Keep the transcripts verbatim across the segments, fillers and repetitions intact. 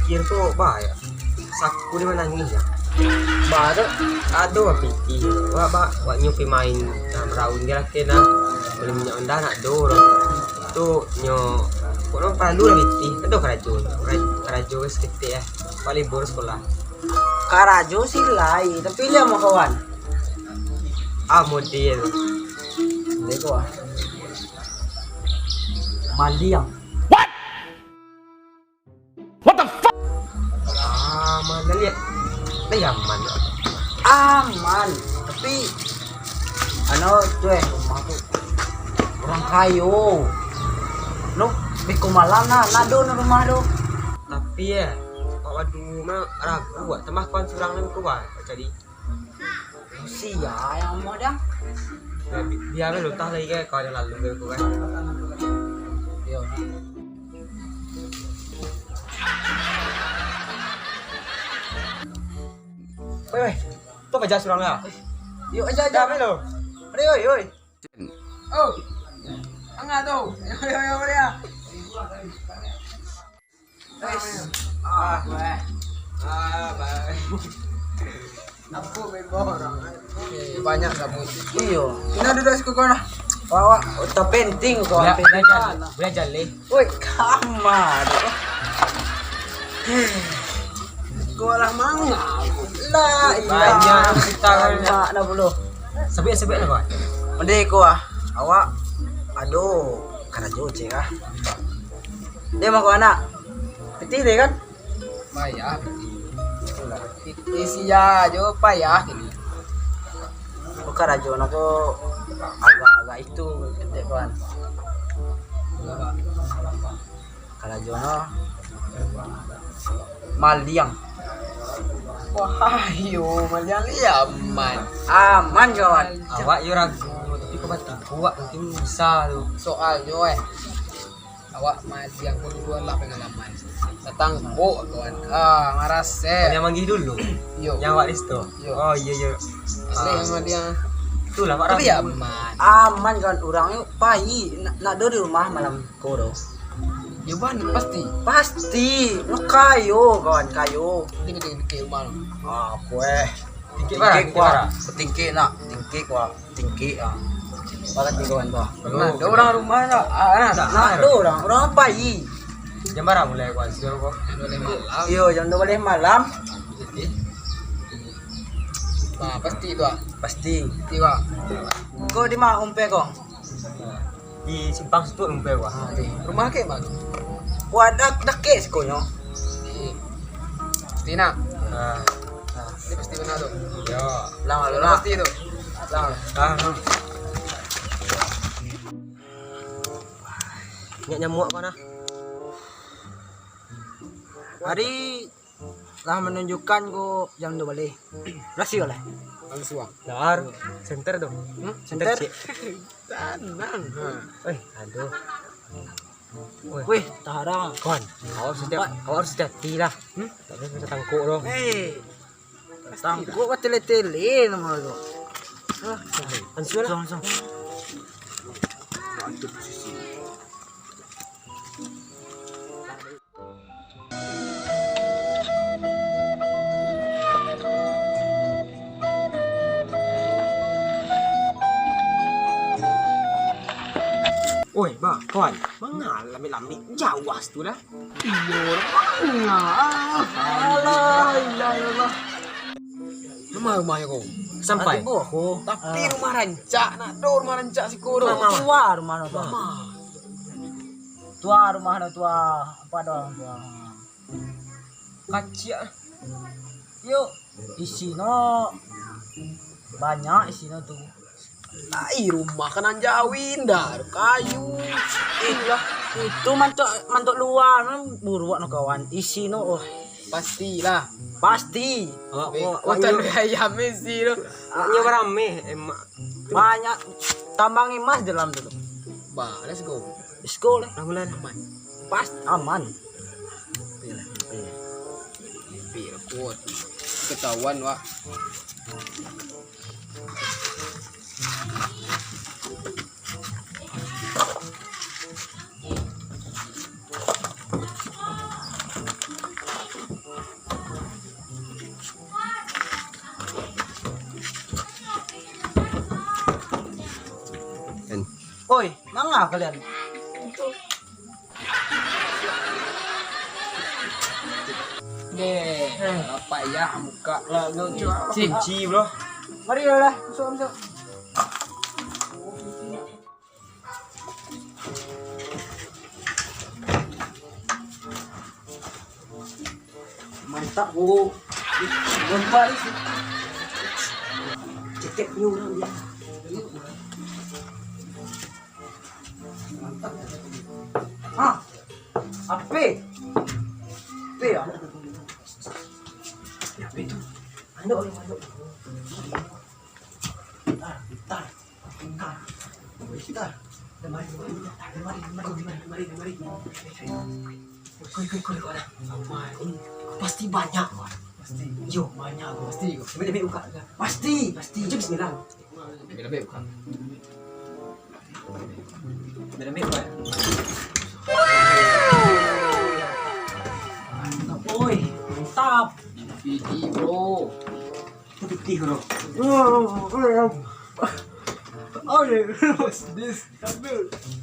Iyo tu, ba, yo. Saku ni manangih, yo. Ba tu? Ado pitih. Wak, ba, wak nyo pi main, nah, maraun ka laki nah. Bali minyak Honda nak do tu. Tu nyo, kok no paralu lah pitih. Ado karajo. Kara-, karajo saketek, eh. Wak libur sekolah. Karajo sih lai, tapi liau mah kawan. Ah, model. Beko ah. Maliang. What? What the fuck? Ah, mana lihat? Lah, aman. Aman, tapi ano tu, eh, rumah tu urang kayo. Noh, beko malam nah, nado nah rumah tu. Tapi, eh, awak dulu mah ragu, wak. Tambah kawan surang ni beko, wak, jadi. Sia yang mau dah. Ya, bi-, biar lo tah lagi kan, kalau ada lalu ke aku kan. Yo. Weh, weh. Tu baca surang lah. Yuk aja aja. Dah, lo. Oi, oi, oi. Oh. Angah tu. Yo, yo, yo, dia. Wes. Ah, ah, baik. Nampak member orang. Eh, banyak lah, Bos. Iyo. Ina duduk siko kawan lah. Wak, wak. Otak penting kau. Belajar, belajar leh. Woi, kamar. Kau lah mangga. Lah, iya. Banyak kita kan. Mak dah bulu. Sebut-sebut lah, kawan. Mending kau ah. Awak. Aduh, karajo cek ah. Dia mah kau anak. Pitih deh kan? Payah. Itulah. Isi aja payah ini. Bukan rajo nak ko agak-agak itu, ketek kawan. Karajo no maliang. Wah, yo, maliang ni aman. Aman, kawan. Awak yo ragu, tapi kau batik kuat, mungkin bisa tu. Soalnyo, eh, awak maliang ko dulu lah pengalaman. Datang kok, kawan. Ah, ngarasek. Yang manggih dulu? Yo. Yang awak di situ? Yo. Oh, iya, iya. Asli yang maliang. Itulah, Pak. Tapi Rabu. Aman. Aman, kawan. Urang yo pai. Nak, nak do di rumah malam ko do. Yo, ban, pasti. Pasti. Lo kayo, kawan, kayo. Ini gede-gede rumah lo. Ah, kueh. Tingkik bara, tingkik bara. Tingkik nak, tingkik wak, tingkik ah. Bara tingkik kawan tu. Nah, ada orang rumah tak? Ah, nah. Nak, nak ada orang, orang pai. Jam bara mulai kawan, siang ko? Jam dua baleh malam. Iyo, jam dua baleh malam. Jadi, nah, pasti tu ah. Pasti. Pasti, Bang. Ko di ma umpe ko? Di simpang situ umpe, Bang. Ah, di. Rumah ke, Bang? Wah, dak-, dakek sikonyo. Di. Pasti nak? Ah. Ini pasti benar tu. Yo. Lang, lang. Pasti tu. Lang. Ah, ah. Nyak nyamuak ko nah. Hari lah manunjukkan ko jam dua baleh. Berhasil lah. Langsung. Dar, center tu. Hmm? Center, center, cik. Tanang. Ha. Eh, aduh. Weh, taharang. Kawan, awak harus hati-, awak harus hati-hati lah. Hmm? Tak boleh macam tangkuk tu. Eh, tangkuk ka tele-tele nama tu. Ah, ansua lah. Langsung, langsung. Bantu posisi. Oi, ba, kawan, manga lambek-lambek jauah situ lah. Iyo, manga. Alah, ilah, ilah. Rumah-rumah ko. Sampai. Tapi rumah rancak, nak do rumah rancak siko tu. Rumah, rumah. Tua rumah tu. Rumah. Tua rumah tu, tua. Apa ada orang tua? Kaciak. Yo, isino banyak isino tu. Lai rumah kan anjawi indah, kayu. Itulah. Itu mantok, mantok luar, buruak no kawan. Isino, oh. Pastilah. Pasti. Awak, awak, awak nyo, ayam isi tu. Awak nyo barame, emak. Banyak tambang emas dalam tu. Bah, let's go. Let's go lah. Aman. Pas aman. Mimpi lah, mimpi. Mimpi lah, kuat. Ketahuan, Wak. Oi, manga kalian? Deh, eh, bapak ya buka lah, kunci, bro. Mari lah, masuk, masuk. Mantap, bro. Gambar ni sih. Cetek punya orang dia. Mantap. Ha. Ape? Ape ya? Ape tu? Ando, ando, ando. Bentar, bentar. Bentar. Bentar. Lamari, lamari, lamari. Koi, koi, koi, koi. Pasti banyak, koi. Pasti. Yo, banyak, koi. Pasti, koi. Ambil, ambil, buka. Pasti, pasti. Baca bismillah. Ambil, ambil, buka. Ambil, ambil, buka. Mantap, boy. Mantap. Biji, bro. Itu putih, bro. Oh, oh, oh, oh. Oh, ya. This, this.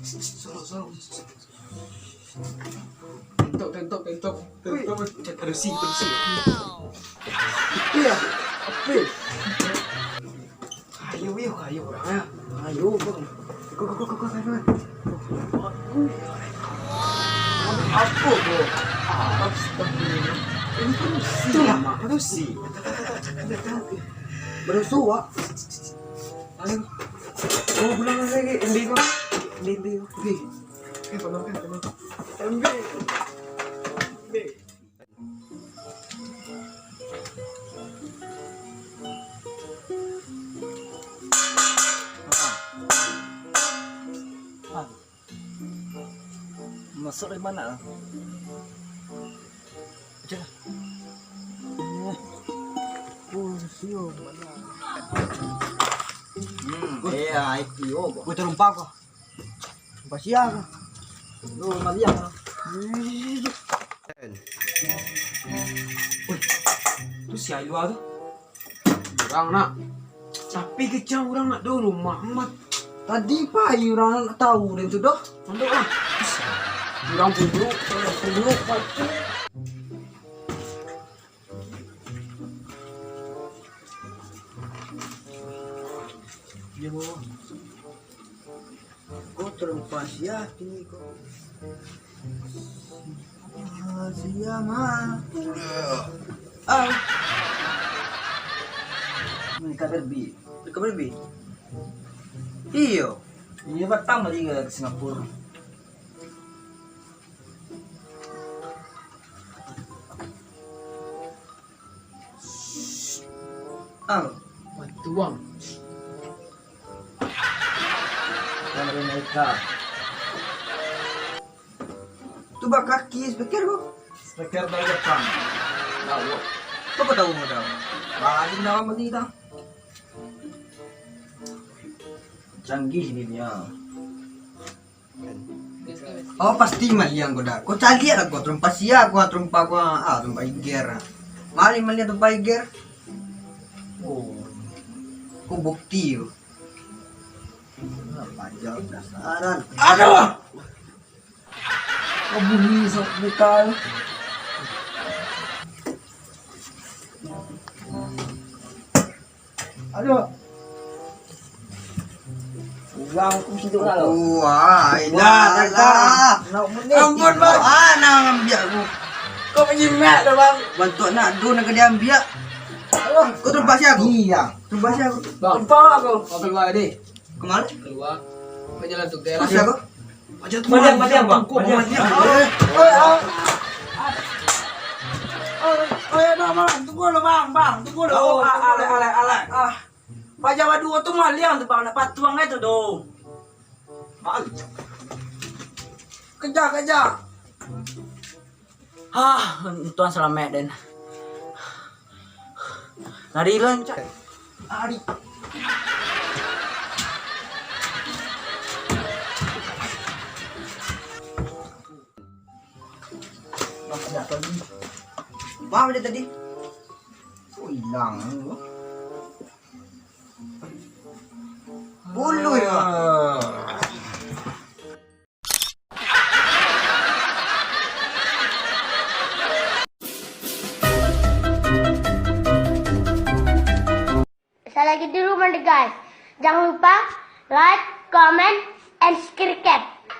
Sorok, sorok. Tentok, tentok, tentok, tentok. Wih. Cek, aduh, si, aduh, si. Ape ya? Ape? Kayu, yo, kayu urang, ya. Kayu, bang. Ko, ko, ko, ko, ko, kayu. Aduh. Apo, bro? Astagfirullah. Ini kan besi, Mak. Aduh, si. Baru suak. Ayo. Oh, pulang lagi. Ambil, bang. Ambil, ambil, ambil. Eh, tolong, eh, tolong. Ambil. Ambil. Masuk dari mana? Aja lah. Oh, siap. Hmm, eh, I P O kok. Gue terlupa kok. Terlupa siap. Lu maliang lah. Wih, tu si Ailua tu. Urang nak. Tapi kecang urang nak do rumah amat. Tadi pai urang nak tahu den tu doh. Mandok ah. Urang punduk, urang punduk, pacik. Dia bawa. Ko terlupa sia kini ko. Ah, sia mah. Ah. Mereka pergi. Mereka pergi. Iyo. Ini patang lagi ke Singapura. Ang. Batuang. Yang mereka. Tu bak kaki speaker ko. Speaker dari Jepang. Tahu. Kau tahu modal. Bagi nama bagi dah. Canggih dunia. Oh, pasti maliang ko dah. Ko caliak lah ko, terumpa sia ko, terumpa ko, ah, terumpa iger. Mali maliang terumpa iger. Oh. Ko bukti ko. Ah, pajak penasaran. Aduh! Ko bunyi sok buka. Aduh. Urang aku situ lah. Wah, dah lah. Ampun, Bang. Ah, nak ambiak aku. Kau penyimak dah, Bang. Bantuak nak do nak dia ambiak. Aduh. Kau terlupa sia aku. Iya. Terlupa sia aku. Bang. Terlupa aku. Kau keluar, deh. Kemana? Keluar. Kau jalan tu, jalan. Terlupa sia aku. Maliang, maliang, Bang. Maliang. Maliang. Eh, eh, ah. Oh, oh, ya, Bang, Bang. Tunggu dulu, Bang, Bang. Tunggu dulu. Oh, ah, alek, alek, alek. Ah. Paja baduo tu maliang tu, Bang. Nak patuang itu tu. Maliang. Kejar, kejar. Ah, untuang salamaik den. Lari lah, Cak. Lari. Bang, siapa dia tadi? Oh, hilang. Bulu ya. Ah. Jadi dulu mande guys. Jangan lupa like, comment, and subscribe.